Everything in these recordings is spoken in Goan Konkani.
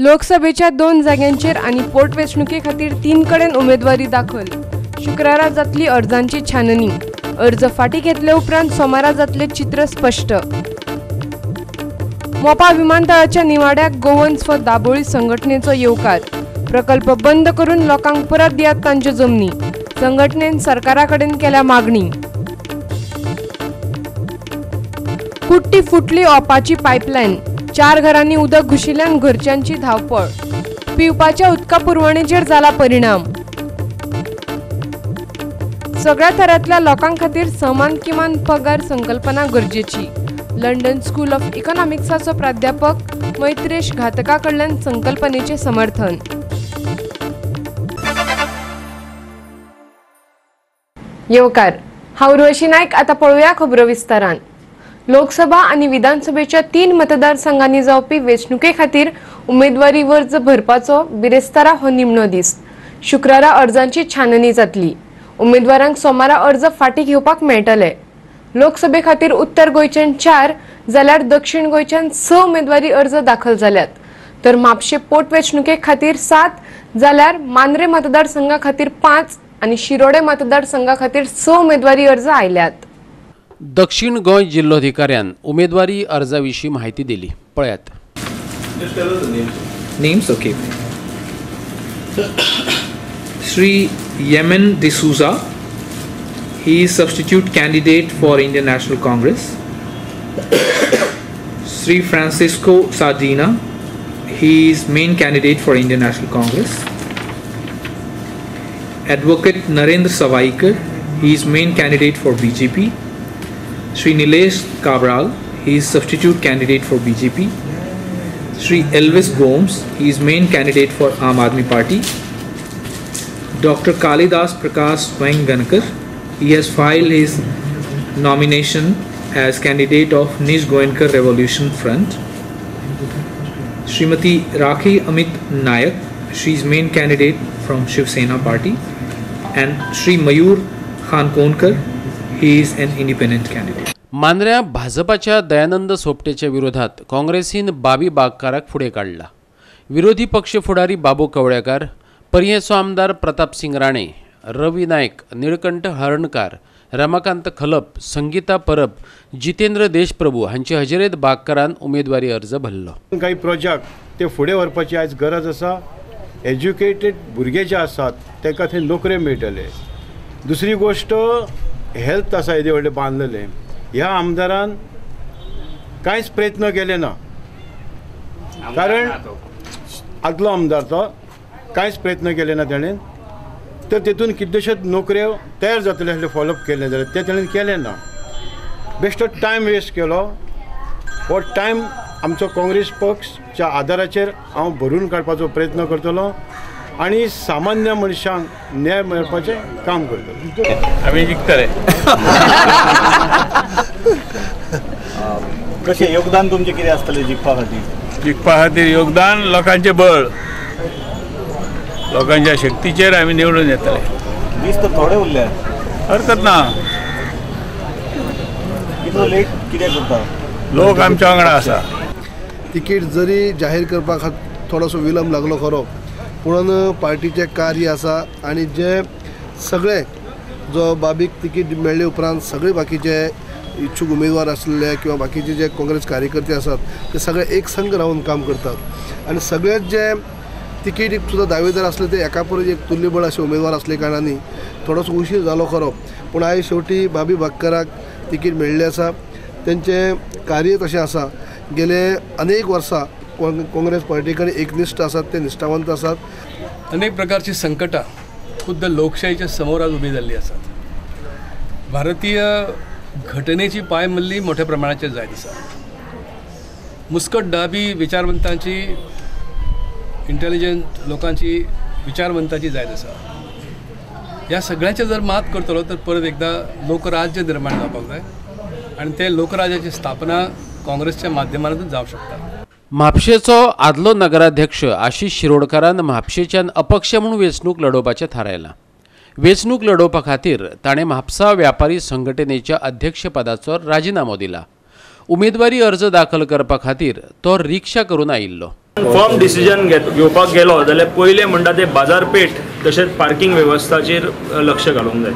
लोकसभेच्या 2 जाग्यांचेर आनी पोटवेंचणुके खातीर 3 कडेन उमेदवारी दाखल. शुक्रारा जातली अर्जांची छाननी. अर्ज फाटीं घेतले उपरांत सोमारा जातले चित्र स्पश्ट. मोपा विमानतळाच्या निवाड्याक गोवन्स फॉर दाबोळी संघटनेचो येवकार. प्रकल्प बंद करून लोकांक परत दियात तांच्यो जमनी. संघटनेन सरकारा कडेन केल्या मागणी. कुट्टी फुटली ओपाची पायपलायन. 4 घरांनी उदक घुशिल्ल्यान घरच्यांची धांवपळ. पिवपाच्या उदका पुरवणेचेर जाला परिणाम. सगळ्या थरांतल्या लोकां खातीर समान किमान पगार संकल्पना गरजेची. लंडन स्कूल ऑफ इकॉनॉमिक्साचो प्राध्यापक मैत्रेश घातका कडल्यान संकल्पनेचें समर्थन. येवकार, हांव उर्वशी नायक. आतां पळोवया खबरो विस्तारान. लोकसभा आनी विधानसभेच्या 3 मतदारसंघांनी जावपी वेंचणुके खातीर उमेदवारी अर्ज भरपाचो बिरेस्तारा हो निमणो दीस. शुक्रारा अर्जांची छाननी जातली. उमेदवारांक सोमारा अर्ज फाटीं घेवपाक मेळटले. लोकसभे खातीर उत्तर गोंयच्यान 4 जाल्यार दक्षिण गोंयच्यान 6 उमेदवारी अर्ज दाखल जाल्यात. तर म्हापशें पोटवेंचणुके खातीर 7 जाल्यार मांद्रे मतदारसंघा खातीर 5 आनी शिरोडे मतदारसंघा खातीर 6 उमेदवारी अर्ज आयल्यात. दक्षिण गोंय जिल्लोधिकाऱ्यान उमेदवारी अर्जा विशीं माहिती दिली. पळयात. Names okay. Shri Yemen D'Souza, he is substitute candidate for Indian National Congress. Shri Francisco Sardinha, he is main candidate for Indian National Congress. Advocate Narendra Savaikar, he is main candidate for BJP. Shri Nilesh Cabral, he is substitute candidate for BJP. Shri Elvis Gomes, he is main candidate for Aam Aadmi Party. Dr. Kalidas Prakash Vaingankar, he has filed his nomination as candidate of Nij Goenkar Revolution Front. Srimati Rakhi Amit Nayak, she is main candidate from Shiv Sena Party. And Shri Mayur Khankonkar, he is an independent candidate. मांद्र्या भाजपाच्या दयानंद सोपटेच्या विरोधात काँग्रेसीन बाबी बागकाराक फुडें काडला. विरोधी पक्ष फुडारी बाबू कवळेकार, पर्येचो आमदार प्रताप सिंग राणे, रवी नायक, निळकंठ हरणकार, रमाकांत खलप, संगीता परब, जितेंद्र देशप्रभू हांचे हजेरेत बागकारान उमेदवारी अर्ज भरलो. काही प्रोजेक्ट ते फुडें व्हरपाची आयज गरज आसा. एज्युकेटेड भुरगे जे आसात तांकां थंय नोकऱ्यो मेळटले. दुसरी गोश्ट हेल्थ आसा येदें व्हडलें बांदलेलें, ह्या आमदारान कांयच प्रयत्न केले ना. कारण आदलो आमदार तो कांयच प्रयत्न केले ना ताणें. तर तेतून कितलेशेच नोकऱ्यो तयार जातले आसले फॉलोअप केलें जाल्यार तें ताणें केलें ना. बेश्टो टायम वेस्ट केलो. हो टायम आमचो काँग्रेस पक्षच्या आदाराचेर हांव भरून काडपाचो प्रयत्न करतलो आनी सामान्य मनशांक न्याय मेळपाचें काम करतलो. आमी जिखतले. कशें योगदान तुमचें कितें आसतलें जिखपा खातीर? जिखपा खातीर योगदान लोकांचें बळ, लोकांच्या शक्तीचेर आमी निवडून येतले. दीस तर थोडे उरले. हरकत ना. इतलो लेट कित्याक करता? लोक आमच्या वांगडा आसा. तिकीट जरी जाहीर करपा खातीर थोडोसो विलंब लागलो खरो, पूण पार्टीचें कार्य आसा आनी जे सगळे जो बाबीक तिकीट मेळ्ळे उपरांत सगळे बाकीचे इच्छूक उमेदवार आसले किंवा बाकीचे जे काँग्रेस कार्यकर्ते आसात ते सगळे एक संघ रावन काम करतात आनी सगळेच जे तिकीट सुद्दां दावेदार आसले ते एका परत एक तुल्यबळ अशे उमेदवार आसले कारणांनी थोडोसो उशीर जालो खरो, पूण आयज शेवटी बाबी बागकाराक तिकीट मेळ्ळें आसा. तेंचें कार्य तशें आसा. गेले अनेक वर्सां काँग्रेस पार्टी कडेन एकनिश्ठ आसात, ते निश्ठावंत आसात. अनेक प्रकारची संकटां खुद्द लोकशाहीच्या समोर आज उभी जाल्ली आसात. भारतीय घटनेची पायमल्ली मोठ्या प्रमाणाचेर जायत आसा. मुस्कट डाबी विचारवंतांची, इंटेलिजंट लोकांची, विचारवंताची जायत आसा. ह्या सगळ्याचेर जर मात करतलो तर परत एकदा लोकराज्य निर्माण जावपाक जाय आनी ते लोकराज्याची स्थापना काँग्रेसच्या माध्यमांतून जावंक शकता. म्हापशेचो आदलो नगराध्यक्ष आशिष शिरोडकारान म्हापशेच्यान अपक्ष म्हूण वेंचणूक लढोवपाचें थारायलां. वेंचणूक लढोवपा खातीर ताणें म्हापसा व्यापारी संघटनेच्या अध्यक्षपदाचो राजिनामो दिला. उमेदवारी अर्ज दाखल करपा खातीर तो रिक्षा करून आयिल्लो. फर्म डिसिजन घेवपाक गेलो जाल्यार पयलें म्हणटा ते बाजारपेठ तशेंच पार्किंग वेवस्थाचेर लक्ष घालूंक जाय.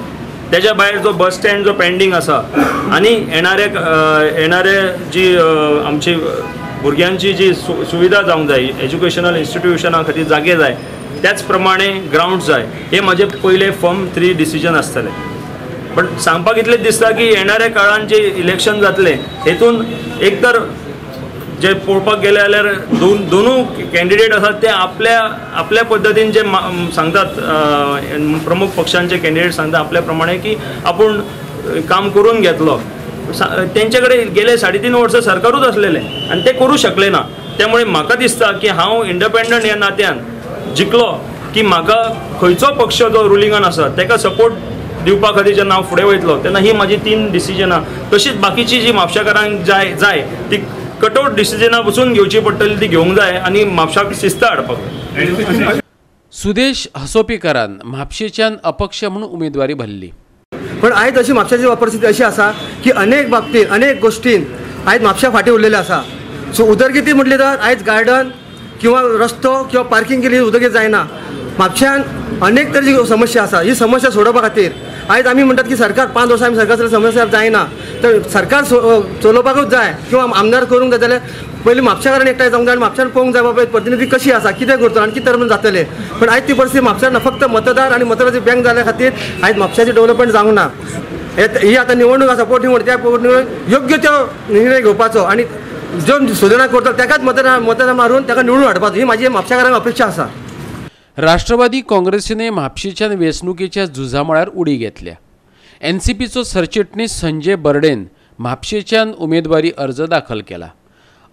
त्याच्या भायर जो बस स्टँड जो पेंडींग आसा आनी येणारे जी आमची भुरग्यांची जी सुविधा जावंक जाय, एज्युकेशनल इन्स्टिट्युशना खातीर जागे जाय, त्याच प्रमाणे ग्रावंड जाय, हे म्हजे पयले फर्म 3 डिसिजन आसतले. बट सांगपाक इतलेंच दिसता की येणाऱ्या काळान जे इलेक्शन जातलें हेतून एक तर जे पळोवपाक गेले जाल्यार दोनूय कॅन्डिडेट आसात ते आपल्या आपल्या पद्दतीन जे सांगतात, प्रमुख पक्षांचे कॅन्डिडेट सांगतात आपल्या प्रमाणे की आपूण काम करून घेतलो. तेंचे कडेन गेले 3.5 वर्सां सरकारूच आसलेलें आनी ते करूं शकले ना. त्यामुळे म्हाका दिसता की हांव इंडिपेंडंट ह्या नात्यान जिखलो की म्हाका खंयचो पक्ष जो रुलिंगान आसा ताका सपोर्ट दिवपा खातीर जेन्ना हांव फुडें वयतलो तेन्ना ही म्हाजी 3 डिसिजनां. तशीच बाकीची जी म्हापशेकारांक जाय जाय ती कठोर डिसिजनां पसून घेवची पडटली, ती घेवंक जाय आनी म्हापशाक शिस्त हाडपाक जाय. सुदेश हसोपीकरान म्हापशेच्यान अपक्ष म्हणून उमेदवारी भरली. पण आयज अशी म्हापशाची परिस्थिती अशी आसा की अनेक बाबतीन अनेक गोष्टीन आयज म्हापशा फाटीं उरलेले आसा. सो उदरगती म्हटली तर आयज गार्डन किंवा रस्तो किंवा पार्किंग केली उदरगत जायना. म्हापशान अनेक तरेची समस्या आसा. ही समस्या सोडोवपा खातीर आयज आमी म्हणटात की सरकार 5 वर्सां आमी सरकार समस्या जायना तर सरकार चलोवपाकूच जाय किंवा आमदार करूंक जाय जाल्यार पयलीं म्हापशेकारान एकठांय जावंक जाय आनी म्हापशान पळोवंक जाय बाबा प्रतिनिधी कशी आसा, कितें करता आनी कितें तरेन जातलें. पण आयज ती परिस्थिती म्हापशान ना. फक्त मतदार आनी मतदाराची बँक जाल्या खातीर आयज म्हापशाची डेव्हलपमेंट जावंक ना. ही आतां निवडणूक आसा, पोटनिवडणूक, त्या पोटनिवडणूक योग्य त्यो निर्णय घेवपाचो आनी जो सुदारणा करता ताकाच मतदान मारून ताका निवडून हाडपाचो, ही म्हाजी म्हापशेकारांक अपेक्षा आसा. राष्ट्रवादी काँग्रेसीने म्हापशेच्यान वेंचणुकेच्या झुजामळार उडी घेतल्या. एनसीपीचो सरचिटणीस संजय बर्डेन म्हापशेच्यान उमेदवारी अर्ज दाखल केला.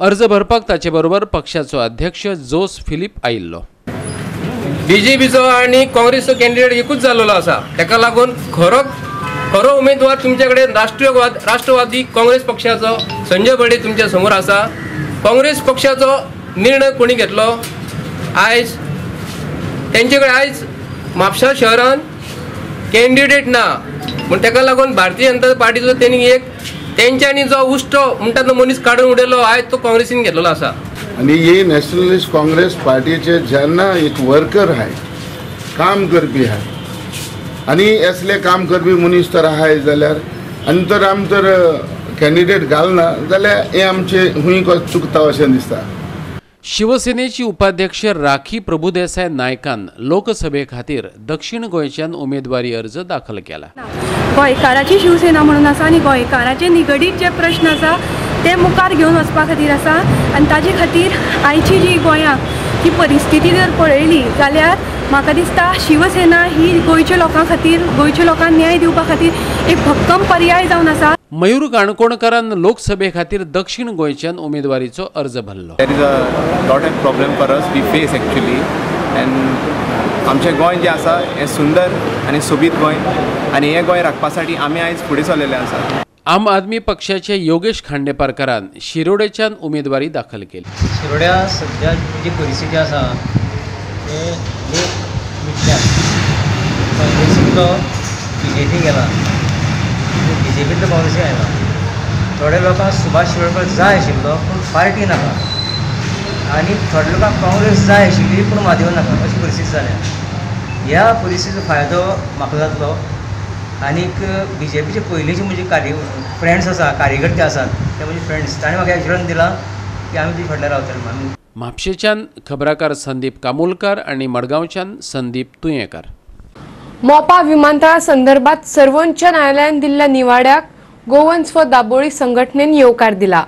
अर्ज भरपाक ताचे बरोबर पक्षाचो अध्यक्ष जोस फिलीप आयिल्लो. बीजेपीचो आनी काँग्रेसचो कॅन्डिडेट एकूच जाल्लो आसा. ताका लागून खरो खरो उमेदवार तुमचे कडेन राष्ट्रवादी काँग्रेस पक्षाचो संजय बर्डे तुमच्या समोर आसा. काँग्रेस पक्षाचो निर्णय कोणी घेतलो आयज तेंचे कडेन आयज म्हापशा शहरान कॅन्डिडेट ना म्हण ताका लागून भारतीय जनता पार्टीचो तेणी एक तेंच्यांनी जो उश्टो म्हणटा तो मनीस काडून उडयलो, आयज तो काँग्रेसीन घेतलेलो आसा. आनी ही नॅशनलिस्ट काँग्रेस पार्टीचे जेन्ना एक वर्कर आहाय, काम करपी आहाय आनी असले काम करपी मनीस तर आहाय जाल्यार आनी तर आमी तर कॅन्डिडेट घालना जाल्यार हें आमचें हुंय चुकता अशें दिसता. शिवसेनेची उपाध्यक्ष राखी प्रभुदेसाय नायकान लोकसभे खातीर दक्षिण गोंयच्यान उमेदवारी अर्ज दाखल केला. गोंयकाराची शिवसेना म्हणून आसा आनी गोंयकाराचे निगडीत जे प्रश्न आसा ते मुखार घेवन वचपा खातीर आसा आनी ताजे खातीर आयची जी गोंयांत ही परिस्थिती जर पळयली जाल्यार म्हाका दिसता शिवसेना ही गोंयच्या लोकां खातीर, गोंयच्या लोकांक न्याय दिवपा खातीर एक भक्कम पर्याय जावन आसा. मयूर काणकोणकारान लोकसभे खातीर दक्षिण गोंयच्यान उमेदवारीचो अर्ज भरलो. There is a lot of problem for us we face actually and आमचें गोंय जें आसा हें सुंदर आनी सोबीत गोंय आनी हें गोंय राखपा साठी आमी आयज फुडें सरलेले आसा. आम आदमी पक्षाचे योगेश खांडेपारकारान शिरोडेच्यान उमेदवारी दाखल केली. शिरोड्या सध्या जी परिस्थिती आसा ते एक मिटल्या काँग्रेसींतलो बीजेपी गेला, बीजेपींतलो काँग्रेसी आयला. थोड्या लोकांक सुभाष शिरोडकर जाय आशिल्लो पूण पार्टी नाका आनी थोड्या लोकांक काँग्रेस जाय आशिल्ली पूण म्हादेव नाका अशी परिस्थिती जाल्या. ह्या परिस्थितीचो फायदो म्हाका जातलो आनीक बीजेपीचे पयलींचे म्हजे फ्रेंड्स आसा, कार्यकर्ते आसात ते म्हजे फ्रेंड्स, ताणें म्हाका एश्योरन्स दिलां की आमी तुजे फाटल्यान रावतले म्हणून. म्हापशेच्यान खबराकार संदीप कामोलकर आनी मडगांवच्यान संदीप तुयेंकार. मोपा विमानतळा संदर्भात सर्वोच्च न्यायालयान दिल्ल्या निवाड्याक गोवन्स फॉर दाबोळी संघटनेन येवकार दिला.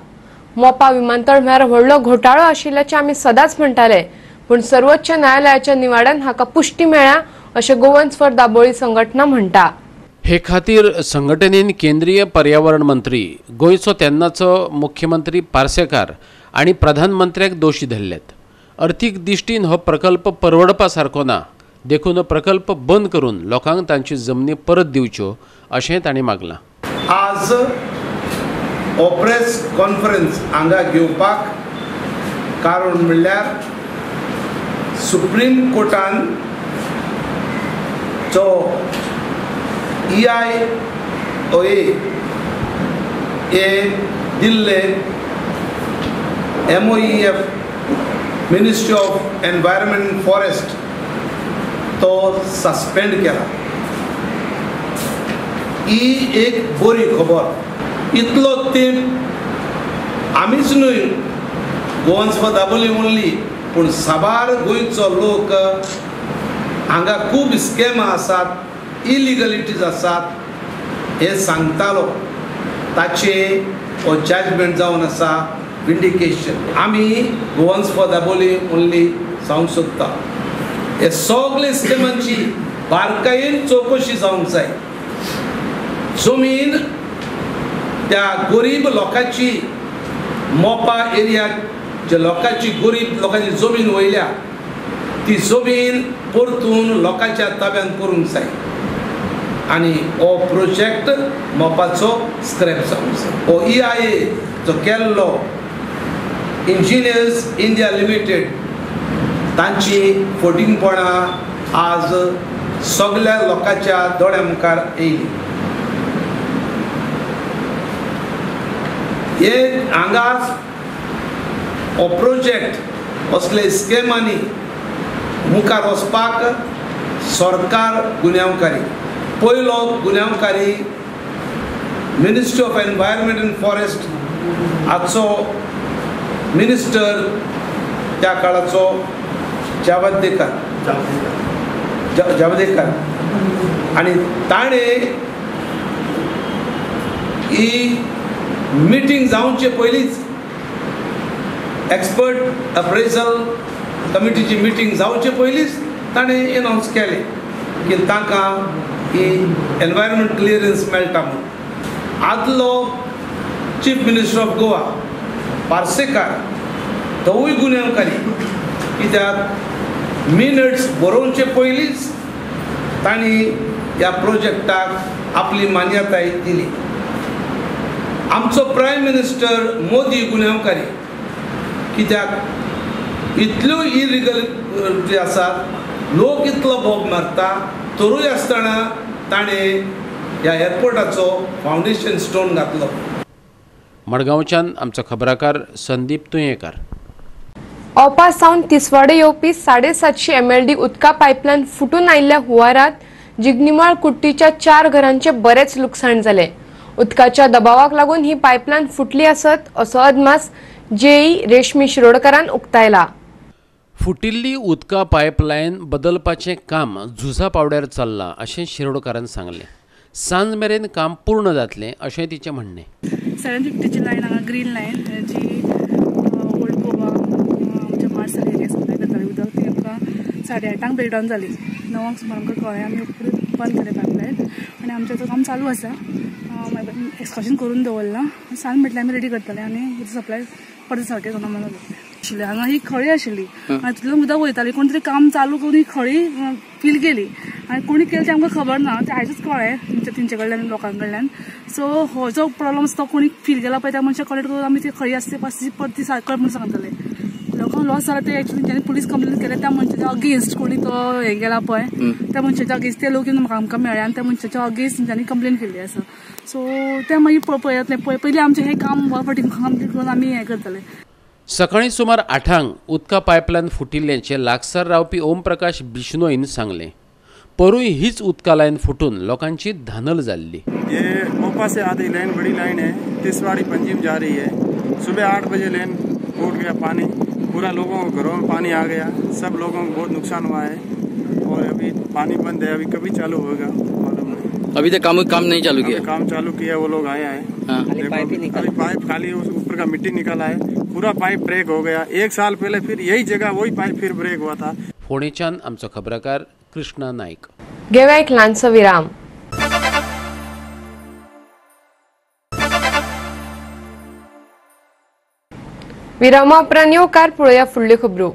मोपा विमानतळ म्हळ्यार व्हडलो घोटाळो आशिल्ल्याचें आमी सदांच म्हणटाले, पूण सर्वोच्च न्यायालयाच्या निवाड्यान हाका पुष्टी मेळ्ळ्या अशें गोवन्स फॉर दाबोळी संघटना म्हणटा. हे खातीर संघटनेन केंद्रीय पर्यावरण मंत्री, गोंयचो तेन्नाचो मुख्यमंत्री पार्सेकार आनी प्रधानमंत्र्याक दोशी धरल्यात. अर्थीक दृश्टीन हो प्रकल्प परवडपा सारको ना, देखून प्रकल्प बंद करून लोकांक तांची जमनी परत दिवच्यो अशें तांणी मागलां. आज हो प्रेस कॉन्फरन्स हांगा घेवपाक कारण म्हणल्यार सुप्रीम कोर्टान जो EIOA हे दिल्ले MOEF ministry of environment and forest तो सस्पेंड केला. ही एक बरी खबर. इतलो तेंप आमीच न्हय गोवन्स फॉर दाबोली ओनली पूण साबार गोंयचो लोक हांगा खूब स्कॅमां आसात, इलिगलिटीज आसात हें सांगतालो. ताचे हो जजमेंट जावन आसा विंडिकेशन. आमी गोवन्स फॉर दाबोली ओनली सांगूंक सोदता हे सगळे स्कॅमांची बारकायेन चवकशी जावंक जाय. जमीन त्या गरीब लोकांची मोपा एरिया जे लोकांची गरीब लोकांची जमीन वयल्या ती जमीन परतून लोकांच्या ताब्यांत करूंक जाय आनी हो प्रोजेक्ट मोपाचो स्क्रॅप जावंक जाय. हो EIA जो केल्लो इंजिनियर्स इंडिया लिमिटेड तांची फटींगपणां आज सगळ्या लोकांच्या दोळ्या मुखार येयली. हे हांगा हो प्रोजेक्ट असले स्कॅमांनी मुखार वचपाक सरकार गुन्यांवकारी. पयलो गुन्यांवकारी ministry of environment and forest हाचो मिनिस्टर त्या काळाचो जावडेकर आनी ताणें ही मिटींग जावचे पयलींच एक्सपर्ट अप्रेजल कमिटीची मिटींग जावचे पयलींच ताणें एनावन्स केलें की तांकां ही एनवायरमेंट क्लियरन्स मेळटा म्हूण. आदलो chief minister of Goa Parsekar तोवूय गुन्यांवकारी कित्याक मिनट्स बरोवचे पयलींच तांणी ह्या प्रोजेक्टाक आपली मान्यताय दिली. आमचो प्रायम मिनिस्टर मोदी गुन्यांवकारी कित्याक इतल्यो इलिगल आसात, लोक इतलो बोब मारता तरूय आसतना ताणें ह्या एअरपोर्टाचो फावंडेशन स्टोन घातलो. मडगांवच्यान आमचो खबराकार संदीप तुयेंकार. ओपा सावन तिसवाडे येवपी 750 MLD उदका पायपलायन फुटून आयिल्ल्या हुवारात जिगनिमाळ कुट्टीच्या 4 घरांचें बरेंच लुकसाण जालें. उदकाच्या दबावाक लागून ही पायपलायन फुटली आसत असो अदमास जेई रेशमी शिरोडकारान उक्तायला. फुटिल्ली उदका पायपलायन बदलपाचें काम झुजा पावड्यार चल्लां अशें शिरोडकारान सांगलें. सांज मेरेन काम पूर्ण जातलें अशें तिचें म्हणणें. 750ची लायन हांगा ग्रीन लायन जी ओल्ड गोवा आमच्या मार्सल एरिया सप्लाय करताली उदक ती आमकां 8:30 ब्रेकडावन जाली. 9 सुमार आमकां कळ्ळें, आमी बंद केलें पायपलायन आनी आमचें तो काम चालू आसा. एक्सकर्शन करून दवरलां, सांज म्हटल्यार आमी रेडी करतले आनी सप्लाय परत सारकें नॉर्मल जातलें. आशिल्ली हांगा ही खळी आशिल्ली आनी तितून उदक वयताली, कोण तरी काम चालू करून ही खळी फील केली आनी कोणी केली तें आमकां खबर ना, तें आयजूच कळ्ळें तेंचे कडल्यान लोकां कडल्यान. सो हो जो प्रॉब्लम आसा तो कोणी फील केला पळय त्या मनशाक कलेक्ट करून आमी ती खळी आसता ती परती सारकें म्हणून सांगतले. लोकांक लॉस जाला ते एक्चुअली ज्यांनी पुलीस कंप्लेन केल्या त्या मनशाच्या अगेन्स्ट कोणी तो हें केला पळय त्या मनशाच्या अगेन्स्ट ते लोक येवन म्हाका आमकां मेळ्ळे आनी त्या मनशाच्या अगेन्स्ट तेंच्यांनी कंप्लेन केल्ली आसा. सो तें मागीर पळयतलें, पयलीं आमचें हें काम फटींग कंप्लीट करून आमी हें करतले. सकाळीं सुमार 8 उदका पायपलायन फुटिल्ल्याचें लागसार रावपी ओमप्रकाश बिश्नोईन सांगलें. परूय हीच उदका लायन फुटून लोकांची धानल जाल्ली. ये मोपा से आधी लाइन बड़ी लाइन है, तिसवाड़ी पंजिम जा रही है. सुबह 8 बजे लाइन फूट गया, पानी पूरा लोगों को घरों में पानी आ गया, सब लोगों को बहुत नुकसान हुआ है और अभी पानी बंद है, अभी कभी चालू होगा मालूम नहीं. अभी तक काम नहीं चालू किया? काम चालू किया, वो लोग आए हैं. अभी पाइप खाली ऊपर का मिट्टी निकाला है, पूरा पाइप ब्रेक हो गया. 1 साल पहले फिर यही जगह वही पाइप फिर ब्रेक हुआ था. फोंडेच्यान आमचो खबराकार कृष्णा नाईक. घेवया एक ल्हानसो विराम. विरामा उपरांत येवकार पळोवया फुडल्यो खबरो.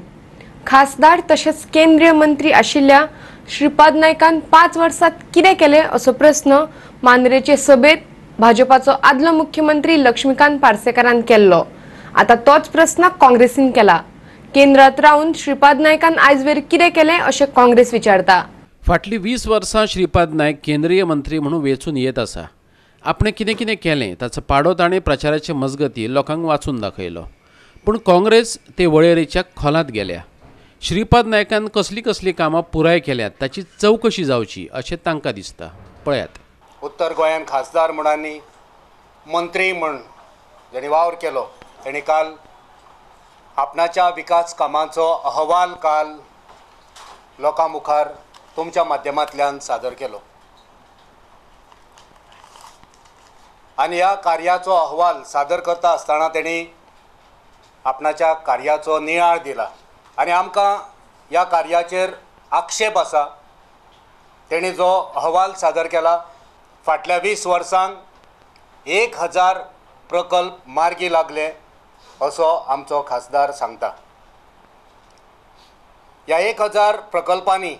खासदार तशेंच केंद्रीय मंत्री आशिल्ल्या श्रीपाद नायकान 5 वर्सांत कितें केलें असो प्रस्न मांद्रेचे सभेंत भाजपाचो आदलो मुख्यमंत्री लक्ष्मीकांत पार्सेकारान केल्लो. आतां तोच प्रस्न काँग्रेसीन केला. केंद्रात रावन श्रीपाद नायकान आयजवेर कितें केलें अशें काँग्रेस विचारता. फाटलीं 20 वर्सां श्रीपाद नायक केंद्रीय मंत्री म्हणून वेंचून येत आसा. आपणें कितें कितें केलें ताचो पाडो ताणें प्रचाराचे मजगती लोकांक वाचून दाखयलो. पूण काँग्रेस ते वळेरेच्या खोलांत गेल्या. श्रीपाद नायकान कसलीं कसलीं कामां पुराय केल्यात ताची चवकशी जावची अशें तांकां दिसता. पळयात. उत्तर गोंयान खासदार म्हूण आनी मंत्री म्हूण जेणी वावर केलो तेणी काल आपणाच्या विकास कामाचो अहवाल काल लोकां मुखार तुमच्या माध्यमांतल्यान सादर केलो आनी ह्या कार्याचो अहवाल सादर करता आसतना तेणी आपणाच्या कार्याचो नियाळ दिला आनी आमकां ह्या कार्याचेर आक्षेप आसा. तेणी जो अहवाल सादर केला फाटल्या 20 वर्सांक 1000 प्रकल्प मार्गी लागले असो आमचो खासदार सांगता. ह्या 1000 प्रकल्पांनी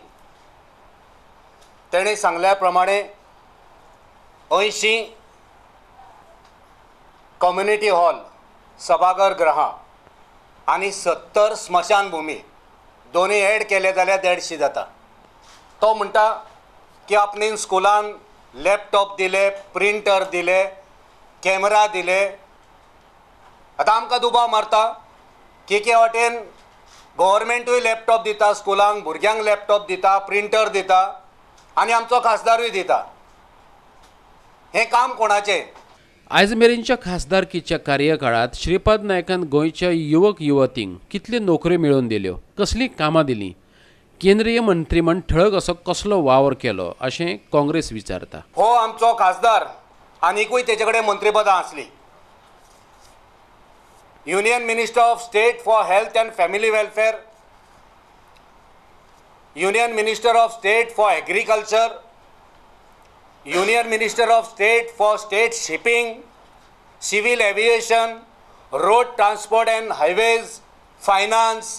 तेणें सांगल्या प्रमाणे 80 कम्युनिटी हॉल सभाघर गृहां आनी 70 स्मशानभूमी दोनूय एड केले जाल्यार 150 जाता. तो म्हणटा की आपणे स्कुलान लॅपटॉप दिले, प्रिंटर दिले, कॅमेरा दिले. आतां आमकां दुबाव मारता की एके वाटेन गव्हर्मेंटूय लॅपटॉप दिता स्कुलांक, भुरग्यांक लॅपटॉप दिता, प्रिंटर दिता आनी आमचो खासदारूय दिता. हें काम कोणाचें? आयज मेरेनच्या खासदारकीच्या कार्यकाळांत श्रीपाद नायकान गोंयच्या युवक युवतींक कितल्यो नोकऱ्यो मेळोवन दिल्यो, कसलीं कामां दिलीं, केंद्रीय मंत्री म्हण ठळक असो कसलो वावर केलो अशें काँग्रेस विचारता. हो आमचो खासदार आनिकूय तेजे कडेन मंत्रीपदां आसलीं. Union minister of state for health and family welfare, union minister of state for agriculture, union minister of state for state shipping, civil aviation, road transport and highways, finance,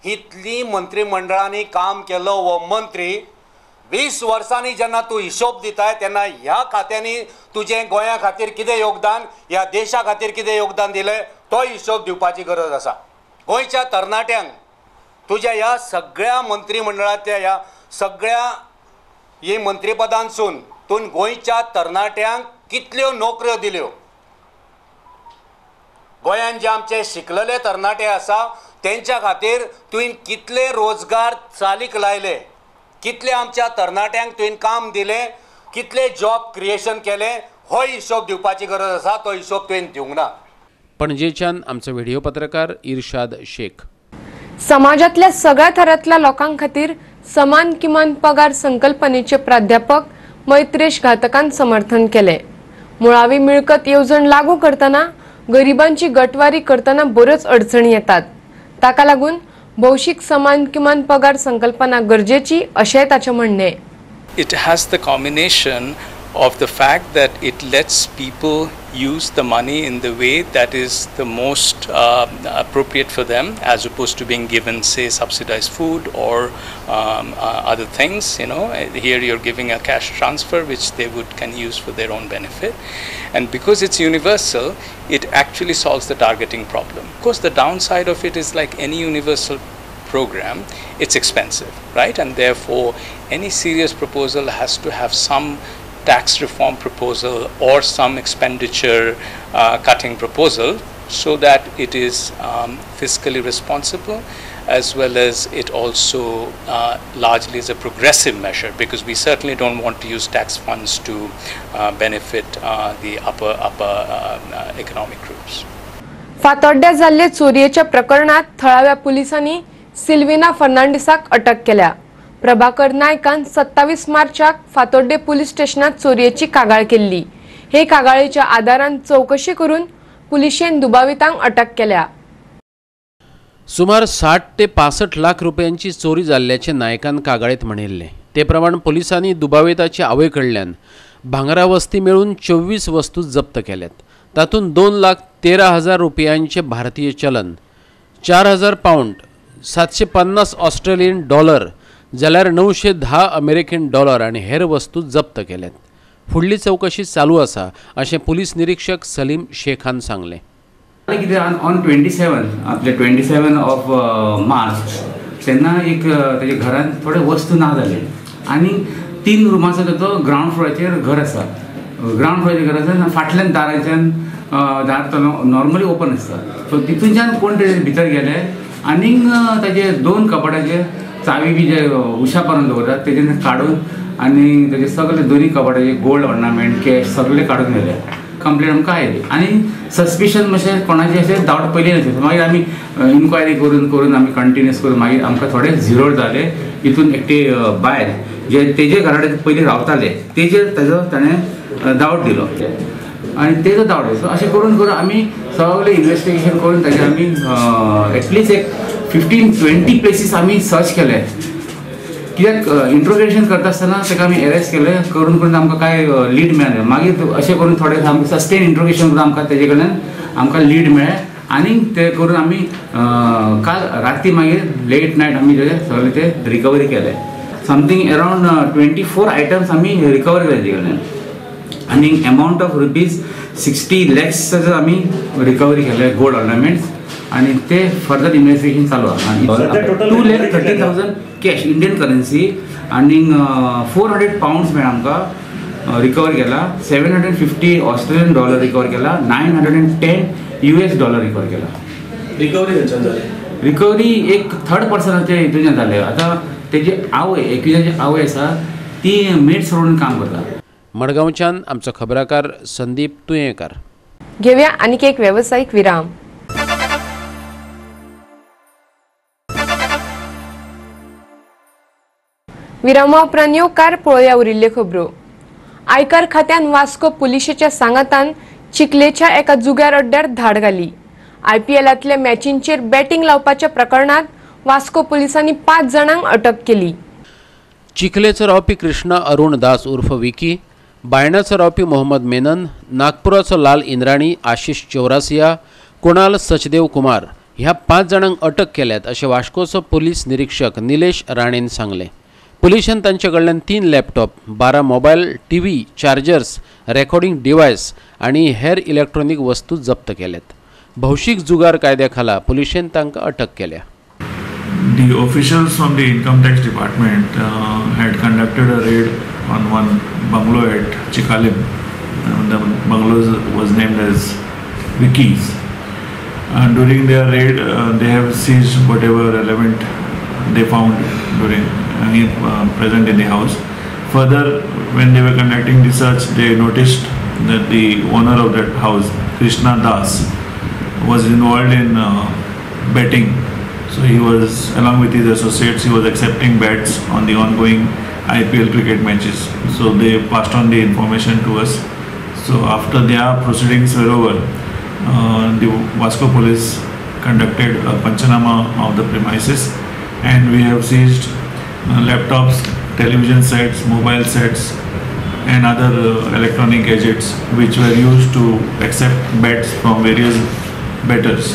इतली मंत्रिमंडळांनी काम केलो हो मंत्री. 20 वर्सांनी जेन्ना तूं हिशोब दिताय तेन्ना ह्या खात्यांनी तुजें गोंया खातीर कितें योगदान, ह्या देशा खातीर कितें योगदान दिलें तो हिशोब दिवपाची गरज आसा. गोंयच्या तरणाट्यांक तुज्या ह्या सगळ्या मंत्रिमंडळांतल्या ह्या सगळ्या ही मंत्रीपदांसून तूं गोंयच्या तरणाट्यांक कितल्यो नोकऱ्यो दिल्यो? गोंयान जे आमचे शिकलेले तरणाटे आसा तेंच्या खातीर तुवें कितले रोजगार चालीक लायले, कितले आमच्या तरणाट्यांक तुवें काम दिलें, कितले जॉब क्रिएशन केलें, हो हिशोब दिवपाची गरज आसा. तो हिशोब तुवें दिवंक ना. पणजेच्यान आमचो व्हिडिओ पत्रकार इर्शाद शेख. समाजातल्या सगळ्या थरांतल्या लोकां खातीर समान किमान पगार संकल्पनेचे प्राध्यापक मैत्रेश घातकान समर्थन केले. मुळावी मिळकत येवजण लागू करतना गरिबांची गटवारी करतना बऱ्योच अडचणी येतात. ताका लागून भौशीक समान किमान पगार संकल्पना गरजेची अशें ताचें म्हणणें. It has the combination of the fact that it lets people use the money in the way that is the most appropriate for them, as opposed to being given, say, subsidized food or other things. You know, here you're giving a cash transfer which they can use for their own benefit. And because it's universal, it actually solves the targeting problem. Of course, the downside of it is, like any universal program, it's expensive, right? And therefore, any serious proposal has to have some tax reform proposal or some expenditure cutting proposal, so that it is fiscally responsible, as well as it also largely is a progressive measure, because we certainly don't want to use tax funds to benefit the upper economic groups. फातोड्ड्या जाल्ले चोरयेच्या प्रकरणात थळाव्या पुलिसांनी सिल्विना फर्नांडिसाक अटक केल्या. प्रभाकर नायकान 27 मार्चाक फातोड्डे पुलीस स्टेशनात चोरयेची कागाळ केल्ली. हे कागाळेच्या आदारान चौकशी करून पुलिशेन दुबावितांक अटक केल्या. सुमार 60 ते 65 लाख रुपयांची चोरी जाल्ल्याचें नायकान कागाळेंत म्हणिल्लें. ते प्रमाण पुलिसांनी दुबाविताचे आवय कडल्यान भांगरा वस्ती मेळून 24 वस्तू जप्त केल्यात. तातूंत 2,13,000 रुपयांचें भारतीय चलन, 4,000 पावंड, 750 ऑस्ट्रेलियन डॉलर जाल्यार 910 अमेरिकन डॉलर आनी हेर वस्तू जप्त केल्यात. फुडली चवकशी चालू आसा अशें पुलीस निरीक्षक सलीम शेखान सांगलें. कितें ऑन 27 आपले 27 ऑफ मार्च तेन्ना एक तेजे घरान थोडे वस्तू ना जाले आनी 3 रुमाचो ताचो ग्रावंड फ्लोराचेर घर आसा. ग्रावंड फ्लोराचें घर आसा, फाटल्यान दाराच्यान दार तो नॉर्मली ओपन आसता, सो तितूनच्यान कोण तरी भितर गेले आनीक ताजे 2 कपाटाचे चावी बी जे उशा परून दवरतात तेजेन काडून आनी ताजे सगळे दोनी कपाटाचे गोल्ड ऑर्नामेंट कॅश सगळे काडून व्हेले. कंप्लेन आमकां आयली आनी सस्पिशन मातशें कोणाचें अशें डावट पयलीं नासलें. मागीर आमी इन्क्वायरी करून करून आमी कंटिन्युअस करून मागीर आमकां थोडे झिरोड जाले. हितून एकटी बायल जे तेजे घरा कडेन पयलीं रावताले तेजेर ताजो ताणें डावट दिलो आनी तेजो डावट दिलो. अशें करून करून आमी सगळें इन्वेस्टिगेशन करून ताजेर आमी एटलिस्ट एक 15-20 प्लेसीस आमी सर्च केले. कित्याक इंट्रोगेशन करता आसतना ताका आमी एरेस्ट केले करून करून आमकां कांय लीड मेळ्ळें. मागीर अशें करून थोडे आमकां सस्टेन इंट्रोगेशन करून आमकां तेजे कडल्यान आमकां लीड मेळ्ळें आनी ते करून आमी काल राती मागीर लेट नायट आमी ते सगळे ते रिकवरी केले. समथींग अरावंड 24 आयटम्स आमी रिकवर केले तेजे कडल्यान आनी एमावंट ऑफ ₹60 lakhs आमी रिकवरी केले गोल्ड ऑर्नामेंट्स आनी ते फर्दर इन्वेस्टिगेशन चालू आसा. 2,30,000 कॅश इंडियन करन्सी आनी 400 पावंड्स मेळ्ळा आमकां रिकवर केला, 750 ऑस्ट्रेलियन डॉलर रिकवर केला, 910 US dollar recover केला. रिकवरी खंयच्यान जाली? रिकवरी एक थर्ड पर्सनाचे हितून जाले. आतां तेजी आवय, एकविजाची आवय आसा ती मेड्स म्हणून काम करता. मडगांवच्यान आमचो खबराकार संदीप तुयेंकार. घेवया आनीक एक वेवसायीक विराम. विरामा उपरांत येवकार पळोवया उरिल्ल्यो खबरो. आयकर खात्यान वास्को पुलिशेच्या सांगातान चिखलेच्या एका जुगार अड्ड्यार धाड घाली. आयपीएलांतल्या मॅचींचेर बॅटिंग लावपाच्या प्रकरणांत वास्को पुलिसांनी 5 जाणांक अटक केली. चिखलेचो रावपी कृष्णा अरुण दास उर्फ विकी, बायणाचो रावपी मोहम्मद मेनन, नागपुराचो लाल इंद्राणी, आशिष चौरासिया, कुणाल सचदेव कुमार ह्या 5 जाणांक अटक केल्यात अशें वास्कोचो पुलीस निरीक्षक निलेश राणेन सांगलें. पुलिशेन तांचे कडल्यान 3 laptop, 12 mobile, TV, chargers, recording device आनी हेर इलेक्ट्रॉनिक वस्तू जप्त केल्यात. भौशीक जुगार कायद्या खाला पुलिशेन तांकां अटक केल्या. The officials from the Income Tax Department had conducted a raid on one bungalow at Chikalim. The bungalow was named as Vicky's. And during their raid, they have seized whatever relevant they found during present in the house. Further, when they were conducting the search, they noticed that the owner of that house, Krishna Das, was involved in betting. So he was, along with his associates, he was accepting bets on the ongoing IPL cricket matches. So they passed on the information to us. So after their proceedings were over, the Vasco police conducted a panchanama of the premises, and we have seized laptops, television sets, mobile sets, and other electronic gadgets which were used to accept bets from various bettors.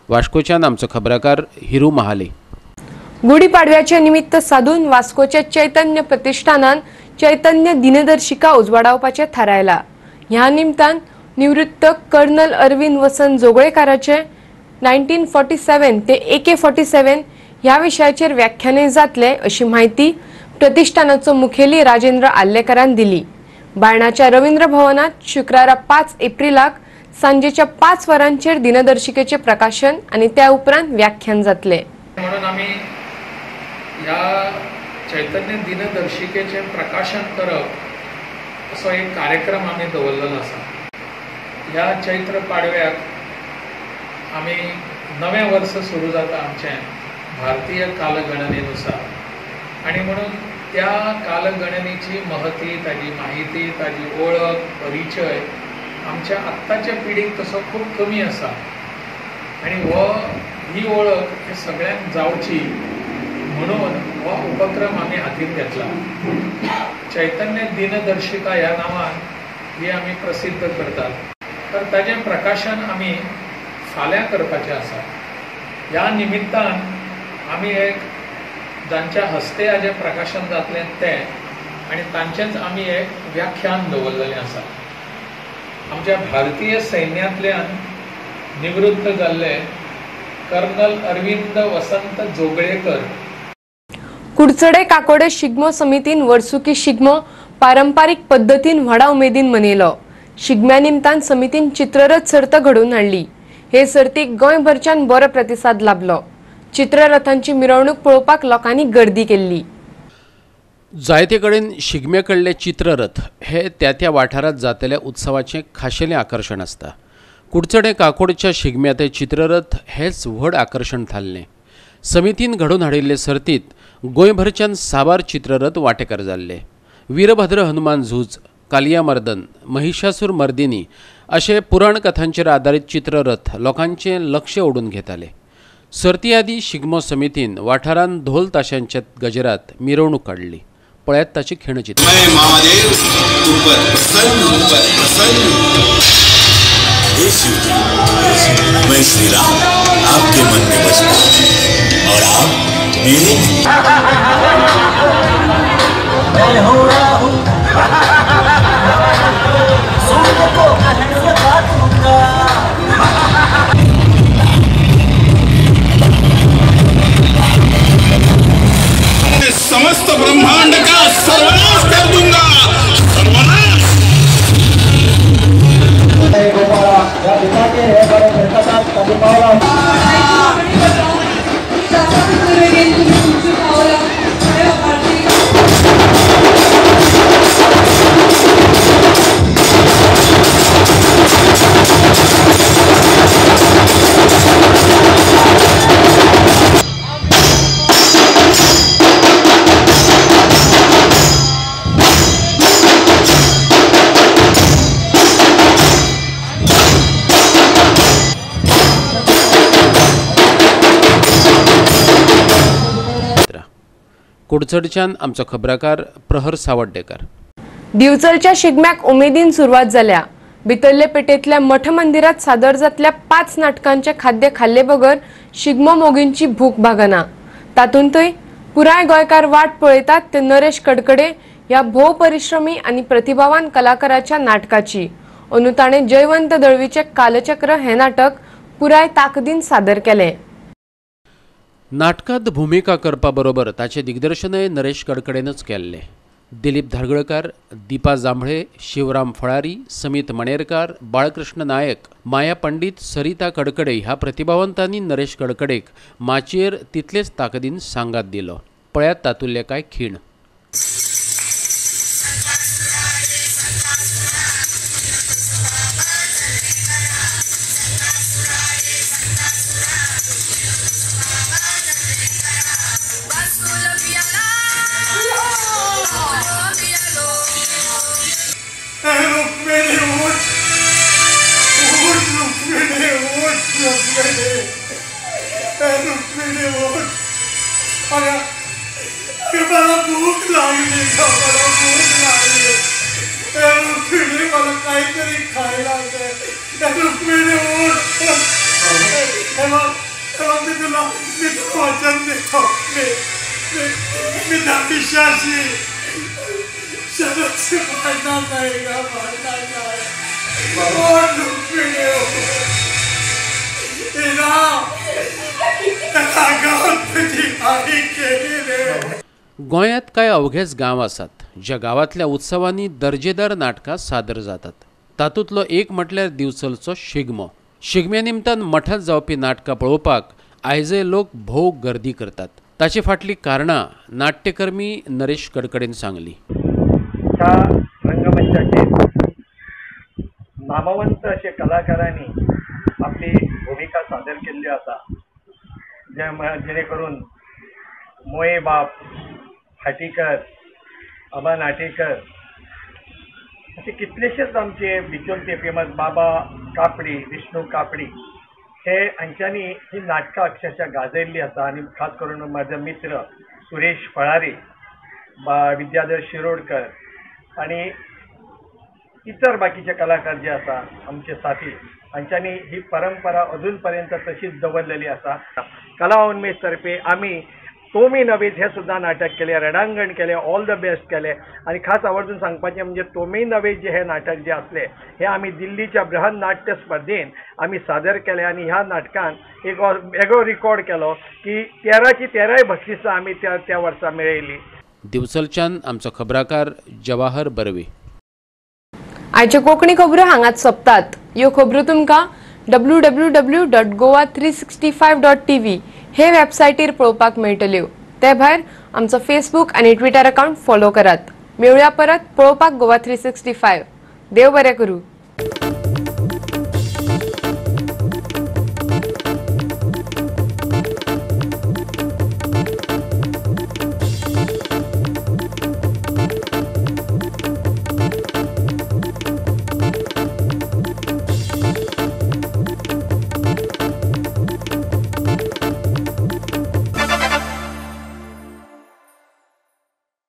वास्कोच्यान आमचो खबराकार हिरू महाले. गुढीपाडव्याचे निमित्त साधून वास्कोच्या चैतन्य प्रतिष्ठानान चैतन्य दिनदर्शिका उजवाडावपाचें थारायला. ह्या निमतान निवृत्त कर्नल अरविंद वसंत जोगळेकाराचे 1947 ते AK-47 ह्या विशयाचेर व्याख्यानय जातले अशी म्हायती प्रतिष्ठानाचो मुखेली राजेंद्र आल्लेकरान दिली. बायणाच्या रवींद्र भवनात शुक्रारा 5 एप्रिलाक सांजेच्या 5 वरांचेर दिनदर्शिकेचे प्रकाशन आणि त्या उपरांत व्याख्यान जातले. म्हणून आमी ह्या चैतन्य दिनदर्शिकेचे प्रकाशन करप असो एक कार्यक्रम आमी दवरलेलो आसा. ह्या चैत्र पाडव्याक आमी नवें वर्स सुरू जाता आमचें भारतीय कालगणनेनुसार, आनी म्हणून त्या कालगणनेची महती, ताजी माहिती, ताजी ओळख, परिचय आमच्या आत्ताच्या पिढीक तसो खूब कमी आसा आनी हो ही ओळख हे सगळ्यांक जावची म्हणून हो उपक्रम आमी हातीन घेतला. चैतन्य दिनदर्शिका ह्या नांवान ही आमी प्रसिद्ध करतात, तर ताजें प्रकाशन आमी फाल्यां करपाचें आसा. ह्या निमित्तान आमी एक जांच्या हस्ते हाजें प्रकाशन जातलें तें आनी तांचेंच आमी एक व्याख्यान दवरलेलें आसा. आमच्या भारतीय सैन्यांतल्यान निवृत्त जाल्ले कर्नल अरविंद वसंत जोगळेकर. कुडचडे काकोडे शिगमो समितीन वर्सुकी शिगमो पारंपारीक पद्दतीन व्हडा उमेदीन मनयलो. शिगम्या निमतान समितीन चित्ररथ सर्त घडोवन हाडली. हे सर्तीक गोंयभरच्यान बरो प्रतिसाद लाभलो. चित्ररथांची मिरवणूक पळोवपाक लोकांनी गर्दी केल्ली. जायते कडेन शिगम्या कडले चित्ररथ हे त्या त्या वाठारांत जातल्या उत्सवाचें खाशेलें आकर्शण आसता. कुडचडें काकोडच्या शिगम्यांत चित्ररथ हेच व्हड आकर्शण थारलें. समितीन घडोवन हाडिल्ले सर्तीत गोंयभरच्यान साबार चित्ररथ वांटेकार जाल्ले. वीरभद्र हनुमान झूज, कालिया मर्दन, महिषासूर मर्दिनी अशे पुराण कथांचेर आदारीत चित्ररथ लोकांचें लक्ष ओडून घेताले. सर्ती आदी शिगमो समितीन वाठारांत ढोल ताशांच्या गजरात मिरवणूक काडली. पळयात ताची खिणचित्र. हे शिव जी, मैं श्री राम आपके मन में बसता हूँ और आप मेरे मन में हो राहु सूर्य को कहने काटूंगा. समस्त ब्रह्मांड का सर्वनाश कर दूंगा, सर्वनाश. कुडचडच्यान आमचो खबराकार प्रहर सावड्डेकर. दिवचलच्या शिगम्याक उमेदीन सुरवात जाल्या. भितरले पेठेंतल्या मठ मंदिरात सादर जातल्या 5 नाटकांचे खाद्य खाल्ले बगर शिगमो मोगींची भूक भागना. तातूंतय पुराय गोंयकार वाट पळयतात ते नरेश कडकडे ह्या भोव परिश्रमी आनी प्रतिभावान कलाकाराच्या नाटकाची. अंदू ताणें जयवंत दळवीचें कालचक्र हें नाटक पुराय ताकदीन सादर केलें. नाटकांत भुमिका करपा बरोबर ताचें दिग्दर्शनय नरेश कडकडेनच केल्लें. दिलीप धारगळकार, दीपा जांभळे, शिवराम फळारी, समीत मणेरकार, बाळकृष्ण नायक, माया पंडित, सरिता कडकडे ह्या प्रतिभावंतांनी नरेश कडकडेक माचयेर तितलेच ताकदीन सांगात दिलो. पळयात तातुल्ले कांय खीण. मला भूक लागली, मला भूक लागली. रुक्मिणी मला काहीतरी खायला दे. रुक्मिणी उठ. मी तुला वचन देतो. मी पिशाशी शरदशी भांडणार नाही का, भांडणार नाही. रुक्मिणी तुझी आई केली रे. गोंयांत कांय अवघेच गांव आसात ज्या गांवांतल्या उत्सवांनी दर्जेदार नाटकां सादर जातात. तातूंतलो एक म्हटल्यार दिवचलचो शिगमो. शिगम्या निमतान मठांत जावपी नाटकां पळोवपाक आयजय लोक भोव गर्दी करतात. ताचे फाटलीं कारणां नाट्यकर्मी नरेश कडकडेन सांगली. ह्या रंगमंचाचेर नामवंत अशे कलाकारांनी आपली भुमिका सादर केल्ली आसा, जेणे करून मोये बाप, हाटीकर, आबा नाटेकर असे कितलेशेच आमचे बिचोलचे फेमस बाबा कापडी, विष्णू कापडी हे हांच्यांनी ही नाटकां अक्षरशः गाजयल्ली आसा. आनी खास करून म्हाजो मित्र सुरेश फळारी, विद्याधर शिरोडकर आनी इतर बाकीचे कलाकार जे आसा आमचे साथी, हांच्यांनी ही परंपरा अजून पर्यंत तशीच दवरलेली आसा. कला उन्मेष तर्फे आमी तोमी नवेज हे सुद्दां नाटक केलें, रडांगण केलें, ऑल the best केलें. आनी खास आवर्जून सांगपाचें म्हणजे तोमी नवेज जे हे नाटक जे आसलें हें आमी दिल्लीच्या बृहन नाट्य स्पर्धेन आमी सादर केलें. आनी ह्या नाटकान एक वेगळो रिकॉर्ड केलो की 13 ची 13 बक्षिसां आमी त्या वर्सा मेळयली. दिवचलच्यान आमचो खबराकार जवाहर बर्वे. आयच्यो कोंकणी खबरो हांगाच सोंपतात. ह्यो खबरो तुमकां www.goa365.tv हे वेबसायटीर पळोवपाक मेळटल्यो. ते भायर आमचो फेसबूक आनी ट्विटर अकाउंट फॉलो करात. मेळुया परत पळोवपाक गोवा 365. देव बरें करूं.